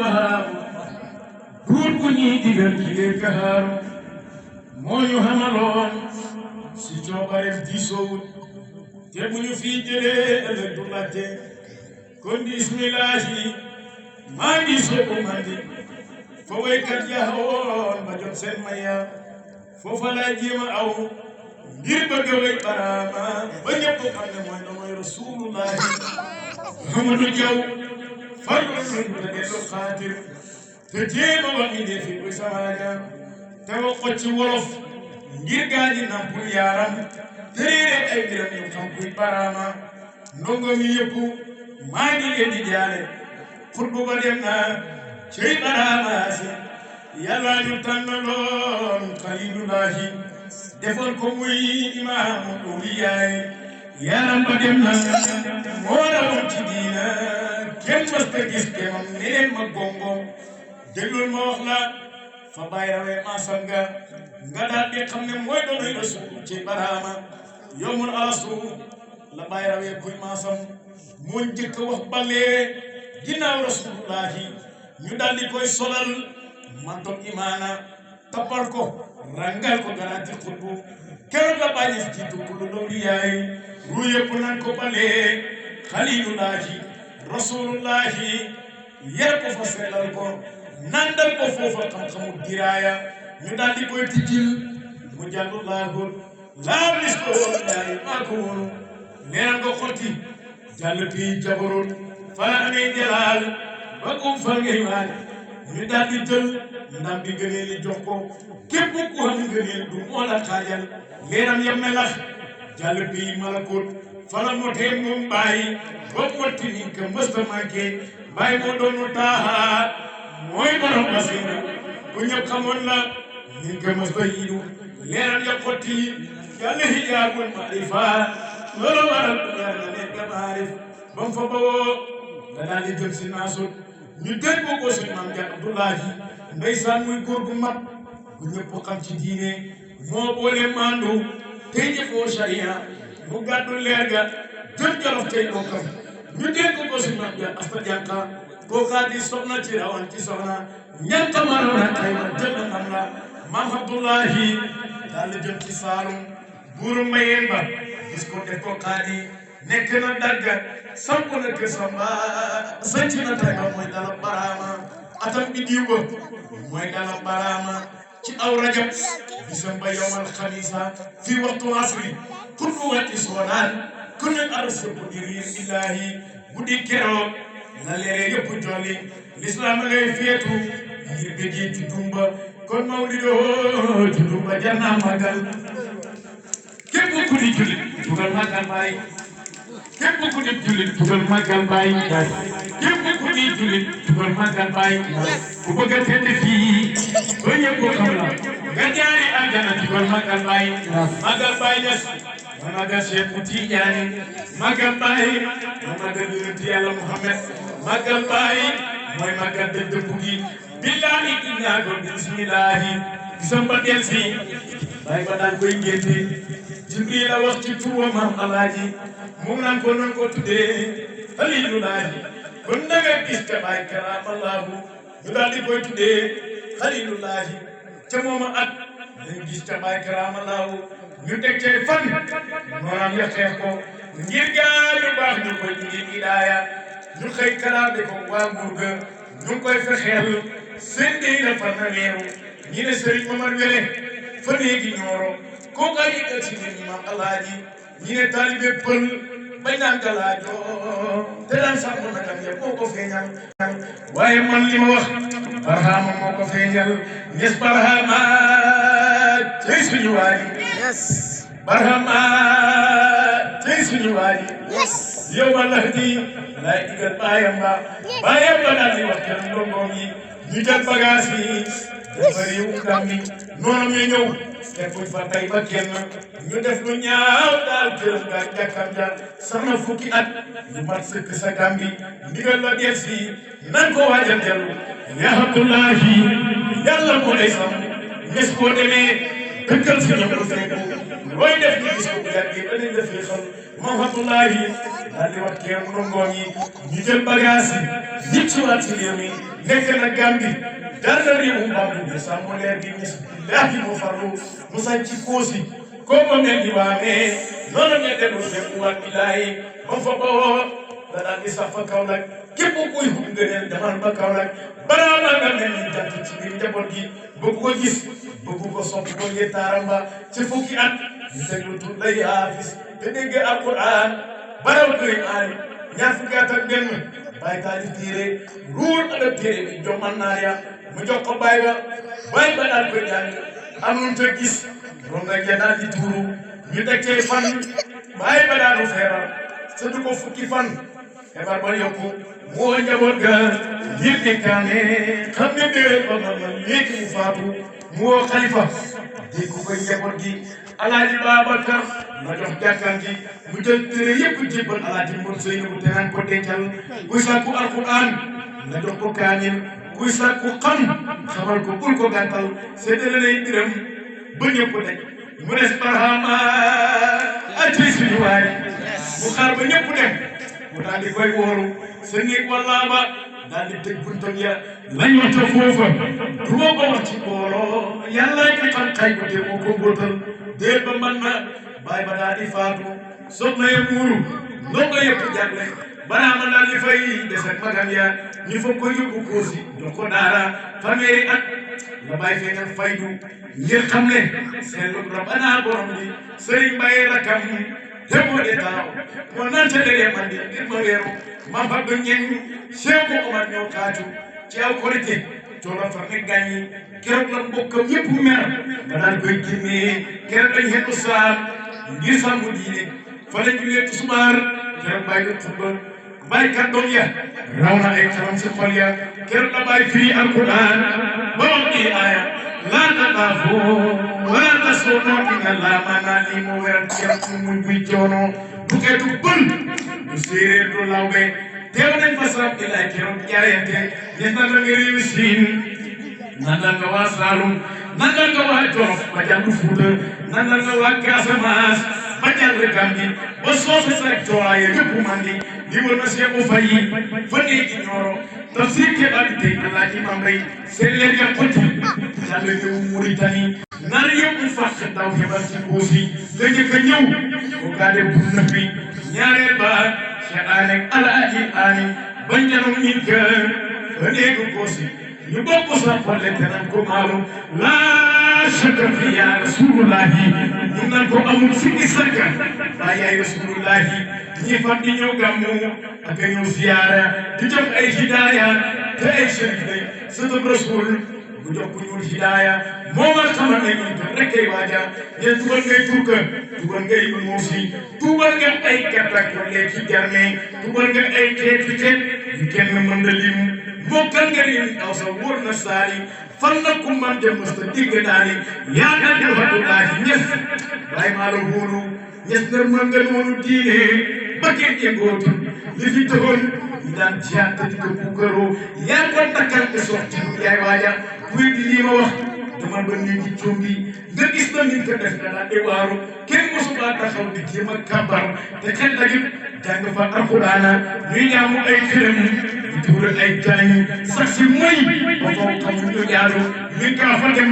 الوهاب روحني ديغل كهار مويو همالون سيجو بارف ديسو تبني في جلي الدولاتي كن بسم الله ما ديسو كماندي فويكات يهون بجون سن مايا فوفلا جيما أو ngir bëgg way barama ba ñëpp xam ne mooy rasulullah Muhammadu Jaw farlu ñu da delu xaatir te jéema wax ni defi bu samaja te wax ko ci wolof ngir gaañi nampul yaaram te réere ay biram ñu xam kuy barama ndongo mi yëpp maa ngi leen di jaale xutbu ba dem na cey barama si yàlla ñu tànnaloon xalilullahi defoon ko muy imaamu awliyaay yaram ba dem na moo rawoon ci diina kenn mës ta gis kemam neneen ma gongo déglul ma wax la fa bàyyi rawee maasam nga daal di xam ne mooy doonay rasul ci baraama yowmul alastu la bàyyi rawee kuy maasam moo njëkk a wax balee ginnaaw rasulullahi ñu daal di koy solal mantoog imaana tapal ko rangal ko garanti xutbu keroog la bàyyi ci tukulu loolu yaay ru yëpp nan ko balee xalilullahi rasulullahi yar ko fa sellal ko nandal ko foofa xam-xamu diraaya ñu daal di koy tijjil mu jàllu laagul laa lis ko woon yaay maa ko woonu leeral ko xotti jàll pi jabarut fala amee jalaal ba kum fa ngay waay ñu daal di jël ndam bi gënee li jox ko képp ku xam gënee du moo la xaajal leeram yam melax jàll bi malakut fala motee moom bàyyi ba motti ni ka mësta manqué bàyyi moo doonu taaha mooy borom basira bu ñëpp xamoon la ni ka mësta yidu leeram ya xotti yàlla hijaabul maarifa loolu waral bu ñaar na nekk maarif ba mu fa bawoo nga daal di jëm si naasut ñu dégg ko si maam ja Abdullahi ndeysaan muy góor gu mat bu ñëpp xam ci diine moo boole mandu tey jëfoo sharia mu gàddu leer ga jëm Jolof tey bokkam ñu dégg ko si maam ja Asta Janqa kookaa di soxna ci rawan ci soxna ñanta maroon ak ay ma jël xam la maam Abdullahi daal di jëm ci Saalum buuru Mayeen ba gis ko def ko xaadi nekk na dagga samp na kër Samba sanc na Tayba mooy dala baraama atam bi diw ba mooy dala baraama ci aw rajab bisam ba yowmal xamisa fi waxtu asri kullu wati soonaan kullu arsi bu dirir illahi guddi keroog la leere yëpp jolli l'islam ngay feetu ngir bëggee ci dumba kon mawlido ci dumba janna magal képp ku di jullit dugal magal baay képp ku di jullit dugal magal baay képp ku di jullit dugal magal baay ku bëgg a tedd fii ba ñëpp xam la nga jaari aljana dugal magal baay ñas ma magal Cheikh Tidiane magal baay ma magal yonent Yàlla Muhammad magal baay mooy magal dëgg gi billahi inna ko bismillahi gisamba del si baay ba daan koy génte Jibril la wax ci tuwa maam Alaaji mu naan ko noon ko tuddee Xalilullaahi kon da nga gis ka baay karaamallahu ñu daal di koy tuddee Xalilullaahi ca mooma at dañ gis ka baay karaamallahu ñu teg cay fan noonam ya xeex ko ngir gaa yu baax ñu koy ngir idaaya ñu xëy kalaame ko waa nguur ga ñu koy fexeel seen dey la far na weeru ñi ne Sëriñ Mamar Wele fa néegi ñooro kooka yi nga ci nit maam Alaaji ñi ne taalibe pël bañ naan galaajo te daan sàmm nagam ya moo ko feeñal waaye man li ma wax Barhama moo ko feeñal ñes Barhama tey suñu waaji Barhama tey suñu waaji yow walla di laay digal baayam ba daal di wax kenn ndongoom yi ñu jël bagage yi dafa réew Gàmbi noonu ñu ñëw te fuñ fa tay ba kenn ñu def lu ñaaw daal këram ga jàkkam ja sama fukki at yu mat sëkk sa Gàmbi ndigal la del si nan ko waajal dellu ya Abdullahi yàlla moo lay sam nes boo demee dëkkal si ñoom fekku looy def ñu gis ko bu yàggee danañ la féexal Mahamatullahi daal di wax keem ndongoom yi ñu jël bagage yi nit si waat si réew mi nekk na Gàmbi dara réewu Mbambu bi sàmm leer gi mis billahi mu farlu mu sañ ci koosi koo ko mel di waamee noonu nga dellu fekk waat billahi ba fa bawoo da daal di sax fa Kaolack képp kuy hub ngëneel demal ba Kaolack balaa nga mel ni jant ci biir njaboot gi bëgg ko gis bëgg ko sopp ko ngir taaram ba ci fukki at ñu teg lu tuut lay haafis te dégg alquran baraw koy aay ñaar fukki at ak benn bàyyi taalif téere ruur adab téere bi jommal naar ya mu jox ko bàyyi ba daal koy jàng amul te gis doon nga daal di tuuru ñu teg cay fan bàyyi ba daanu feebar sëtu ko fukki fan feebar ba yokku moo njaboot ga ngir dénkaane xam ne déwén ba man léegi mu faatu mu woo xalifa dégg ko njaboot gi Alaaji Babacar ma jox jàkkaan ji mu jël téere yëpp jébbal Alaaji Mor Seynabu te naan ko dencal kuy sàkku alquran nga jox ko kaamil kuy sàkku xam xamal ko bul ko gàttal séddale lay diram ba ñëpp dañ mu des barhama ati suñu waay mu xaar ba ñëpp dem mu daal di koy wóoru sa néeg wallaa ba daal di tëj buntam ya lañ waxta foofa du ma ko wax ci booloo yàlla ki xam xay ko te moo ko mbóotal déet ba man na bàyyi ba daal di faatu soxna ya muuru ndongo yëpp jàgle balaa ma daal di fay des ak magam ya ñu fa ko yóbbu koosi jox ko daara fanweeri at la bàyyi feeñal faydu ngir xam ne seen lu rabbana borom bi sëriñ Baye rakam te moo de taaw moo naan ca dee man di ngir ma weeru ma fa ba ñeñ Cheikh Omar ñëw kaatu ci aw korité coono fa ne gàññi keroog la mbokkam yëpp mer ba daal koy génnee keroog dañ xeetu saam ngir sàmm diine fa la julee tisbaar keroog bàyyi ko xutba bàyyi kàddoom ya raw na ay xalam si xol ya keroog la bàyyi firi alquran ba wax kii aaya laa taxaafoo wala tasoonoo inna laa maanaa lii moo weral keroog mu muñ buy coono du xeetu bën du séeréer du lawbe teew nañ fa saam di laay keroog jaayante ñes na la nga réewi siin nandal nga waa Saalum nandal nga waa Jolof ba jàll Fuuta nandal nga waa Casamance ba jàll Gàmbi ba soose sa cooraaye yëpp mandi di wër na Seexu Fayi fa néegi Ñooro tafsir ke ak tey Alaaji Mam Rey seen leer ya xoti jàll ñëw Muritani nar yëpp fàq daw xebar ci Koosi la njëkk a ñëw bu gaade bu nëbbi ñaareel ba Cheikh Anek Alaaji Ani bañ janum ñit ka fa néegu Koosi ñu bokk sa xolle te nan ko maalum laa shakka fi yaa rasulullahi ñu nan ko amul sikki sakka waa yaay rasulullahi ñi fat di ñëw gàmmu ak a ñëw ziyaara di jox ay hidaaya te ay shérif lay sëtëb rasul bu jox ku ñuul hidaaya moo war xamal ne ñu rek ay waaja ñe tuubal ngay turka tuubal ngay muusi tuubal nga ay gàttak wala ci jarme tuubal nga ay xeeti xeet yu kenn mën na lim mokkal nga lim aw sa wóor na saali fan na ku man dem mës ta digg daani yaa nga jëfatullaahi ñes waaye maa la wóolu ñes nar mën nga noonu diine ba kenn yëngootul li fi taxoon ñu daan jiyaat te di ko puukaroo yaa ko takkal te sotti yaay waaja kuy di lii ma wax dama ba nii ci coom bi nga gis na ni ko def nga daan di waaru kenn mosu baa taxaw di jéem a kàbbar te xel dagit jàng fa alxuraana ñuy ñaamu ay xërëm di tuura ay gaañ sax si moy ba faw xamuñ ñu jaaru ñu kaa fa dem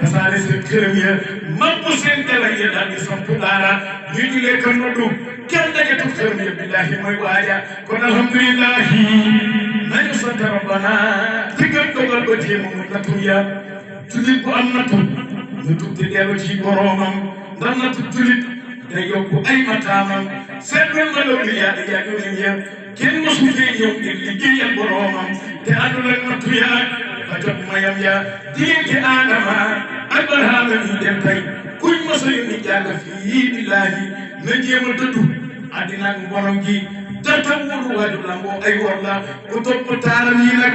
tasaare seen xërëm ya mampu seen dala ya daal di samp daara ñuy julee ka noddu kenn dagatu xërëm ya billahi mooy waaja kon alhamdulillahi nañu sant rabbana ci gëm dogal ba jéema mu nattu ya julit bu am nattu ñu tuuti dellu ci boroomam ndax nattu julit day yokku ay mataamam seetlu ma loolu yaa yónni ya kenn mosu fee ñëw ngir liggéeyal boroomam te àndul ak nattu ya ba jot mayam ya diggante Aadama ak Barhama mi dem tey kuñ mosa yónni jàng fii billaahi na jéem a dëddu àddina ak borom gi jarta wóoru waaju lamboo ay wor la ku topp taaram yi nag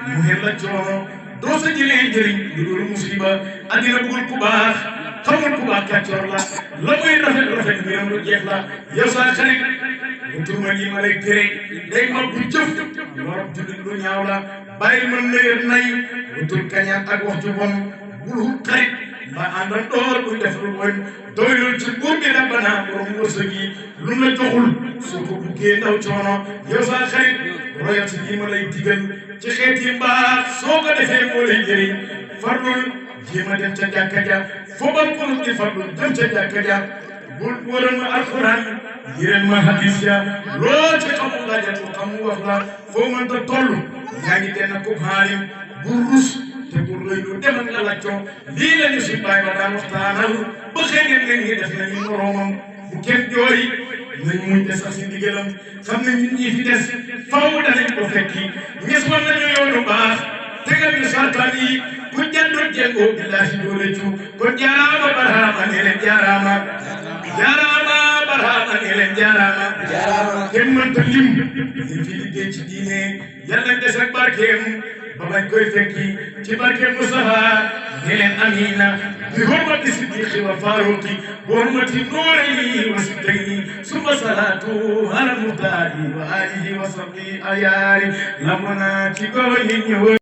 mu xel la coono doo sa jëlee njëriñ lu dul musiba àddina bëggul ku baax xamul ku baax kàccoor la la muy rafet rafet mbiram lu jeex la yow saa xarit lu tuuma yi ma lay tere day mag bu jëf war jullit lu ñaaw la bàyyi mën na yor nay wutul kañaan ak wax ju bon bul xut xarit ma àndandoor buy def lu bon doylul ci buur bi rabbana borom wërsëg yi lu la joxul soo ko buggee ndaw coono yow sa xarit royal ci lii ma lay digal ci xeeti mbaax soo ko defee moo lay jëriñ farlul jéem a dem ca jàkka ja fobal ko di farlul dem ca jàkka ja bul wëral ma alquran yéen ma hadis ya loo ci xamul la jatu xam mu wax la foo mënta toll yaa ngi den ko xaalim bu rus te bu rëy lu demal nga laajtoo lii la ñu si bàyyi ba daan waxtaanal ba xëy ngeen leen ngi def nañu moroomam bu kenn jooy nañ muñ des ak si ndigalam xam ne ñun ñii fi des faaw danañ ko fekki ñes wan nañu yoonu baax tegal ñu sartaan yi ku jàddul jéngoo billaahi doo rëccu kon jaaraama barhaama ne leen jaaraama jaaraama barhaama ne leen jaaraama kenn mënta lim ñu fi liggéey ci diine yàlla des ak barkeem ba bañ koy fekki ci barkeem Mustafa ne leen amiina bi hurmati siddiqi wa faaruqi bi hurmati nuurayni wa sittayni summa salaatu ala muxtaari wa alihi wa sahbihi ayaari lamuna ci góor ñi